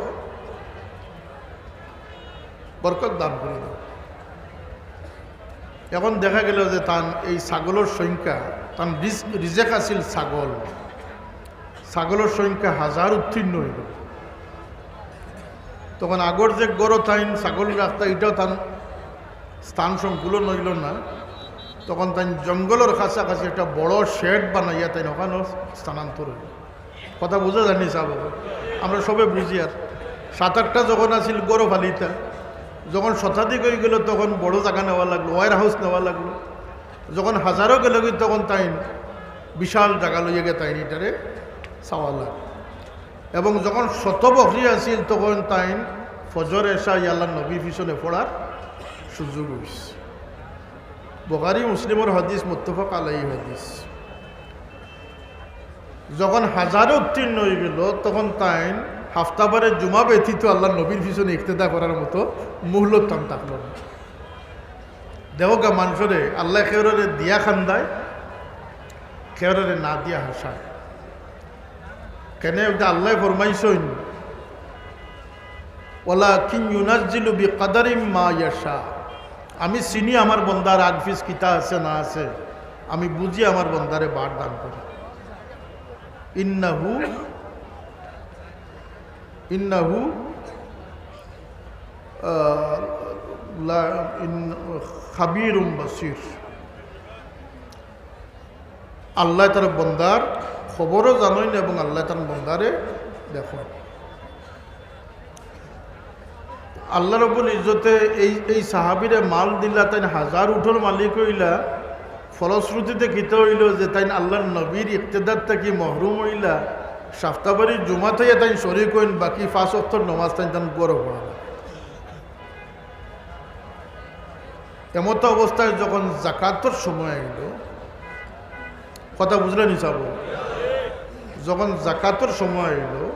বরকত দান করি দেও।" এখন দেখা গেলো যে তান এই ছাগলর সংখ্যা, তান রিজ-, রিজেক আছিল ছাগল, ছাগলর সংখ্যা হাজার উত্তীর্ণ অইলো। তখন আগর যে ঘরো তাইন ছাগল রাখতা, ইটাও তান স্থান সংকুলন অইলো না। তখন তাইন জঙ্গলর কাছাকাছি একটা বড় শেড বানাইয়া তাইন ওখানো স্থানান্তর অইলো। কথা বুঝা যায়নি সাব? আমরা সবে বুঝিয়ার। সাত আটটা যখন আছিল ঘরো ফালিতা, যখন শতাধিক অইগেলো, তখন বড় জাগা নেওয়া লাগলো, ওয়ার হাউস নেওয়া লাগলো। যখন হাজারো গেলোগি, তখন তাইন বিশাল জাগা লইয়া গিয়া তাইন ইটারে ছাওয়ালা। এবং যখন শত বকরি আছিল, তখন তাইন ফজর, এশা, আল্লার নবীর পিছনে পড়ার সুযোগ অইছে। বুখারী মুসলিমর হাদিস, মুত্তাফাক আলাইহি হাদিস। যখন হাজারো উত্তীর্ণ অইগেলো, তখন তাইন হাফতাবারে জুমা ব্যতীত আল্লার নবীর পিছনে ইক্তেদা করার মতো মুহলত তান থাকলো না। দেখউক্কা মানষরে আল্লায় কেউরে দিয়া কান্দায়, কেউরে না দিয়া হাসায়। কেনে ইটা আল্লায় ফরমাইছইন, "ওয়ালাকিন ইউনাজ্জিলু বিকাদারিম মা ইয়াশা।" আমি চিনি আমার বন্দার আগ পিছ কিতা আছে না আছে, আমি বুঝি আমার বন্দারে বার দান করি। ইন্নাহু, ইন্নাহু, আহ, লা-, ইন-, খাবীরুম বাসীর। আল্লায় তান বন্দার খবরও জানইন এবং আল্লায় তান বন্দারে দেখইন। আল্লাহ রব্বুল ইজ্জতে এই, এই সাহাবীরে মাল দিলা, তাইন হাজার উটর মালিক অইলা। ফলশ্রুতিতে কিতা অইলো যে তাইন আল্লার নবীর ইক্তেদার থাকি মহরুম অইলা। হাফতাবারি জুমাত আইয়া তাইন শরিক অইন, বাকি পাঁচ ওয়াক্তর নমাজ তাইন তান ঘরো পড়া। এমতো অবস্থায় যখন জাকাতর সময় আইলো, কথা বুঝলা নি সাব? যখন জাকাতর সময় আইলো,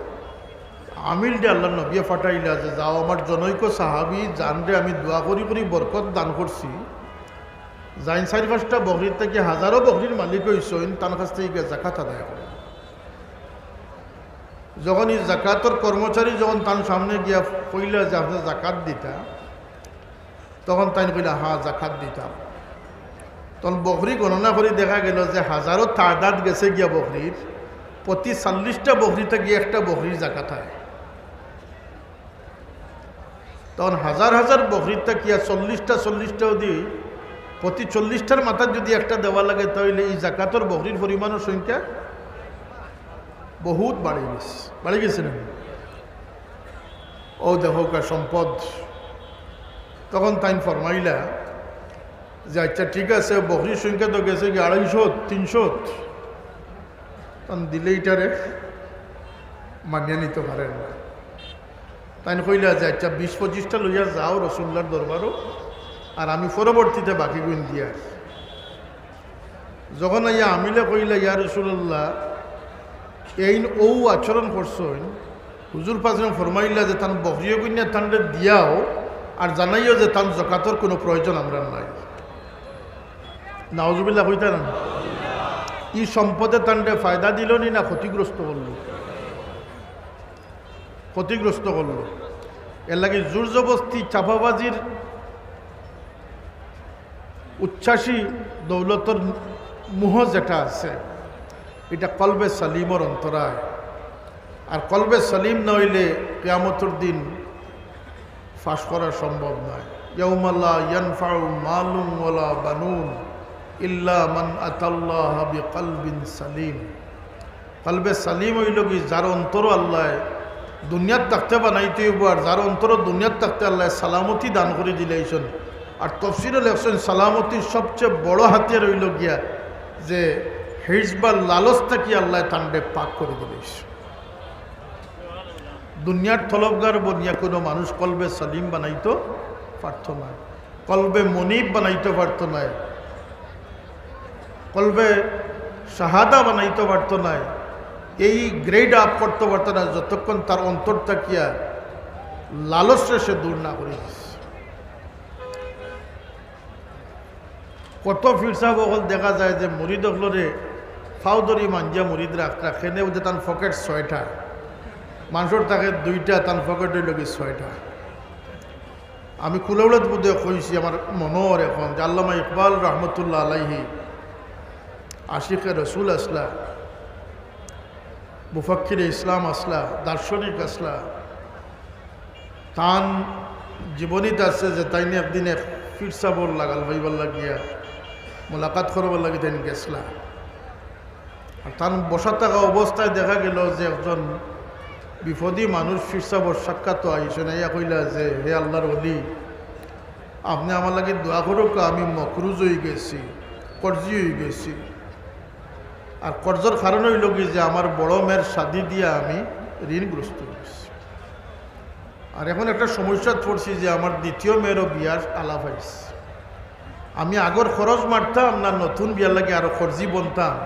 আমিলরে আল্লার নবিয়ে পাঠাইলা যে, "যাও, আমার জনৈক সাহাবী যানরে আমি দোয়া করি করি বরকত দান করছি, যাইন চাইর পাঁচটা বকরির থাকি হাজারো বকরির মালিক অইছইন, তান কাছ থাকি গিয়া জাকাত আদায় করো।" যখন ই জাকাতর কর্মচারী যখন তান সামনে গিয়া কইলা যে, "আপনে জাকাত দিতা?" তখন তাইন কইলা, "হ্যাঁ, জাকাত দিতাম।" তখন বকরি গণনা করি দেখা গেল যে হাজারো তাদাদ গেছে গিয়া বকরির, প্রতি চল্লিশটা বকরি থাকি একটা বকরির জাকাত অয়। তখন হাজার হাজার বকরির থাকিয়া চল্লিশটা, চল্লিশটা যদি প্রতি চল্লিশটার মাথাত যদি একটা দেওয়া লাগে, তাইলে ই জাকাতর বকরির পরিমাণর সংখ্যা বহুত বাড়ি গেছে, বাড়ি গেছে না? অউ দেখউক্কা সম্পদ। তখন তাইন ফরমাইলা যে, "আচ্ছা, ঠিক আছে, বকরির সংখ্যা তো গেছে গি আড়াইশো, তিনশো।" তখন দিলে ইটারে মানিয়া নিতো পারের না। তাইন কইলা যে, "আচ্ছা, বিশ পঁচিশটা লইয়া যাও রসুলুল্লাহর দরবারো, আর আমি পরবর্তীতে বাকিগুইন দিয়ার।" যখন আইয়া আমিলে কইলা, "ইয়া রাসূলুল্লাহ, এইন অউ আচরণ করছইন, হুজুর পাকে ফরমাইলা যে তান বকরিও গুইন্না তানরে দিয়াও, আর জানাইও যে তান জাকাতর কুনু প্রয়োজন আমরার নাই।" নাউজুবিল্লাহ কইতা না? ই সম্পদে তানরে ফায়দা দিলো নি না ক্ষতিগ্রস্ত করলো? ক্ষতিগ্রস্ত করলো। এর লাগি জোর জবস্তি চাপাবাজির উচ্ছ্বাসী দৌলতর মোহ যেটা আছে, ইটা কলবে সলিমর অন্তরায়। আর কলবে সলিম না অইলে কিয়ামতর দিন পাশ করা সম্ভব নয়। ইয়াউমা লা ইয়ানফাউ মালুন ওয়ালা বানুন ইল্লা মান আতাল্লাহা বিকলবিন সালিম। কলবে সালিম অইলো গি যার অন্তরো আল্লায় দুনিয়াত থাকতে বানাইতে অইবো, আর যার অন্তরো দুনিয়াত থাকতে আল্লায় সালামতি দান করি দিলাইছইন। আর তফসিরো লেখছইন, সালামতির সবচেয়ে বড় হাতিয়ার অইলো গিয়া যে হিরস বা লালচ থাকি আল্লায় তানরে পাক করি দিলাইছইন। দুনিয়ার তলবগার বনিয়া কুনু মানুষ কলবে সালিম বানাইতো পারতো নায়, কলবে মনিব বানাইতো পারতো নায়, কলবে শাহাদা বানাইতো পারতো নায়, এই grade up করতো পারতো নায়, যতক্ষণ তার অন্তর থাকিয়া লালচরে সে দূর না করি দিছে। কত পীর সাব অকল দেখা যায় যে মুরিদ অকলরে ফাও ধরি মাঞ্জিয়া মুরিদ রাখরা, কেনে বুঝে তান পকেট ছয়টা, মানষর থাকে দুইটা, তান পকেট অইলো গি ছয়টা। আমি কুলাউড়াত বুঝে কইছি, আমার মনো অর এখন, যে আল্লামা ইকবাল রহমতুল্লাহ আলাইহি আশিকে রসুল আছলা, মুফাক্কিরে ইসলাম আছলা, দার্শনিক আছলা। তান জীবনীত আছে যে তাইন একদিন এক পীর সাবর লাগাল পাইবার লাগিয়া, মোলাকাত করবার লাগি তাইন গেছলা। আর তান বসা থাকা অবস্থায় দেখা গেল যে একজন বিপদী মানুষ পীর সাবর সাক্ষাতো আইছইন, আইয়া কইলা যে, "হে আল্লাহর ওলি, আপনে আমার লাগি দোয়া করউক্কা, আমি মকরুজ অইগেছি, কর্জি অইগেছি।" আর কর্জর কারণ অইলো গি যে আমার বড় মেয়ের শাদি দিয়া আমি ঋণগ্রস্ত অইগেছি। আর এখন একটা সমস্যাত পড়ছি যে আমার দ্বিতীয় মেয়েরও বিয়ার আলাপ আইছে। আমি আগর খরচ মারতাম না নতুন বিয়ার লাগি আরো কর্জি বনতাম?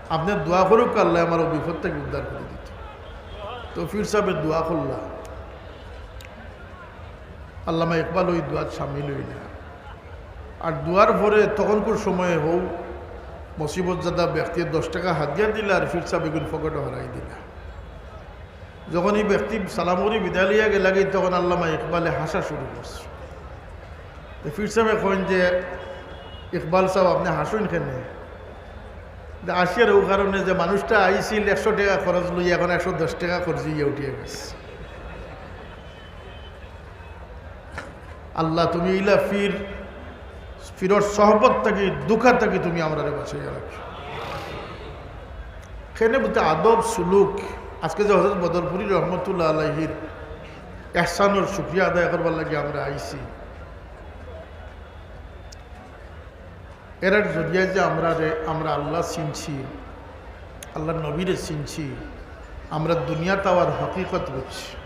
আপনে দোয়া করউক্কা আল্লায় আমার অউ বিপদ থাকি উদ্ধার করি দিতো। তো পীর সাবে দোয়া করলা। আল্লামা ইকবাল অউ দোয়াত শামিল অইলা। আর দোয়ার পরে তখনকুর সময়ে হউ মুসিবতজাদা ব্যক্তিয়ে দশ টেকা হাদিয়া দিলা আর পীর সাবে ইগুন পকেটো হারাই দিলা। যখন ই ব্যক্তি সালাম করি বিদায় লইয়া গেলাগি, তখন আল্লামা ইকবালে হাসা শুরু করছে। তো পীর সাবে কইন যে, "ইকবাল সাব, আপনে হাসইন কেনে?" তে হাসিয়ার অউ কারণে যে মানুষটা আইছিল একশো টেকা খরচ লইয়া, এখন একশো দশ টেকা কর্জি অইয়া উঠিয়া গেছে। আল্লাহ, তুমি ইলা পীর, পীরর সহবত থাকি, ধুকা থাকি তুমি আমরারে বাঁচাইয়া রাখো। কেনে বুঝতে আদব সুলুক, আজকে যে হযরত বদরপুরী রহমতুল্লাহ আলাইহির এহসানর শুকরিয়া আদায় করবার লাগি আমরা আইছি। এরার জরিয়ায় যে আমরারে, আমরা আল্লাহ চিনছি, আল্লাহর নবীরে চিনছি, আমরা দুনিয়াত আওয়ার হকিকত বুঝছি।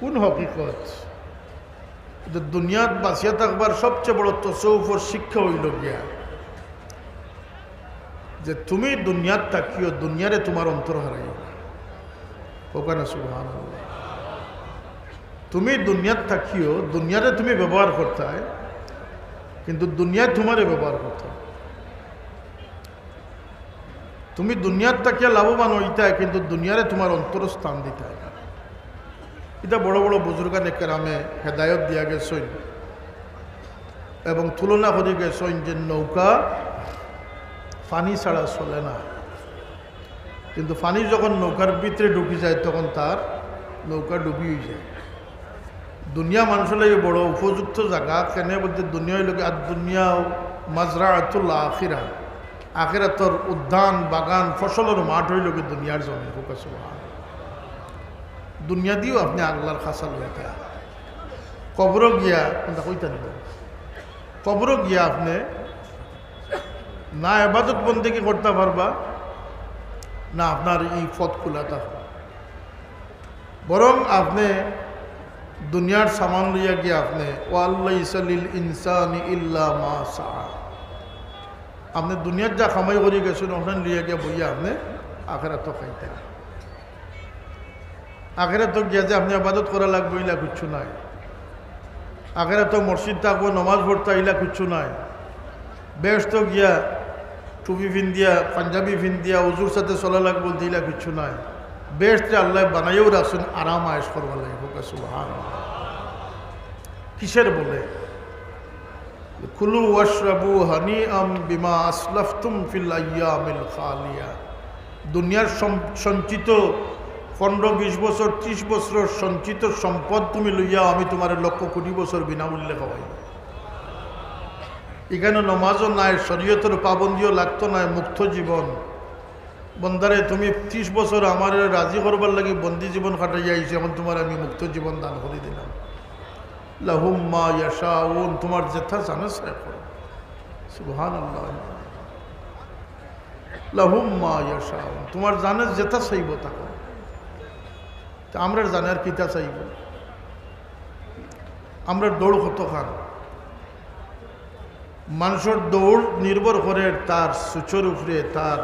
কোন হকিকত? যে দুনিয়াত বাঁচিয়া থাকবার সবচেয়ে বড় তসৌফর শিক্ষা অইলো গিয়া যে তুমি দুনিয়াত থাকিও, দুনিয়ারে তুমার অন্তর হারাইও না। কউক্কা না সুবহানাল্লাহ। তুমি দুনিয়াত থাকিও, দুনিয়ারে তুমি ব্যবহার করতায়, কিন্তু দুনিয়ায় তুমারে ব্যবহার করতো। তুমি দুনিয়ার থাকিয়া লাভবান অইতায়, কিন্তু দুনিয়ারে তুমার অন্তরো স্থান দিতায় না। ইটা বড় বড় বুজুর্গানে কেরামে হেদায়ত দিয়া গেছইন এবং তুলনা করি গেছইন যে নৌকা পানি ছাড়া চলে না, কিন্তু পানি যখন নৌকার ভিতরে ঢুকি যায়, তখন তার নৌকা ডুবি অই যায়। দুনিয়া মানষর লাগি বড় উপযুক্ত জাগা, কেনে বলতে দুনিয়া অইলো গি, আর দুনিয়া মাজরাতুল আখিরা, আখিরাতর উদ্যান, বাগান, ফসলর মাঠ অইলো গি দুনিয়ার জমিন। কউক্কা সুবহান। দুনিয়া দিও আপনে আগলার খাসা লইতা, কবরো গিয়া, কোনটা কইতা নিব, কবরো গিয়া আপনে না ইবাদত বন্দেগি করতা পারবা, না আপনার ই পথ খুলা থাকবো। বরং আপনে দুনিয়ার সামান লইয়া গিয়া আপনে, "ওয়া লাইসা লিল ইনসানি ইল্লা মা সাআ।" আপনে দুনিয়াত যা কামাই করি গেছইন, অখান লইয়া গিয়া বইয়া আপনে আখেরাতো খাইতা। আখেরাতো গিয়া যে আপনে ইবাদত করা লাগবো, ইলা কিচ্ছু নাই। আখেরাতো মসজিদ থাকবো, নমাজ পড়তা, ইলা কিচ্ছু নাই। বেহেশতো গিয়া টুপি ফিন্দিয়া, পাঞ্জাবি ফিন্দিয়া, উজুর সাথে চলা লাগবো, ইলা কিচ্ছু নাই। বেহেশতরে আল্লায় বানাইয়াউ রাখছইন আরাম আয়েশ করবার লাগি। কউক্কা সুবহান। কিসের বলে? কুলু ওয়াশরাবু হানিআম বিমা আসলাফতুম ফিল আইয়ামিল খালিয়া। দুনিয়ার সম-, সঞ্চিত পনেরো বিশ বছর, ত্রিশ বছরর সঞ্চিত সম্পদ তুমি লইয়া আমি তুমারে লক্ষ কোটি বছর বিনামূল্যে খাওয়াইমু। ইখানো নমাজও নাই, শরীয়তর পাবন্দিও লাগতো নায়, মুক্ত জীবন। বন্দারে, তুমি ত্রিশ বছর আমারে রাজি করবার লাগি বন্দি জীবন কাটাইয়া আইছো, এখন তুমারে আমি মুক্ত জীবন দান করি দিলাম। লাহুম মা ইয়াশাউন, তুমার যেতা জানে চায় করো। সুবহানাল্লাহ। লাহুম মা ইয়াশাউন, তুমার জানে যেতা চাইবো তা করো। তে আমরার জানে আর কিতা চাইবো? আমরার দৌড় কতখান? মানষর দৌড় নির্ভর করের তার সুচর উপরে, তার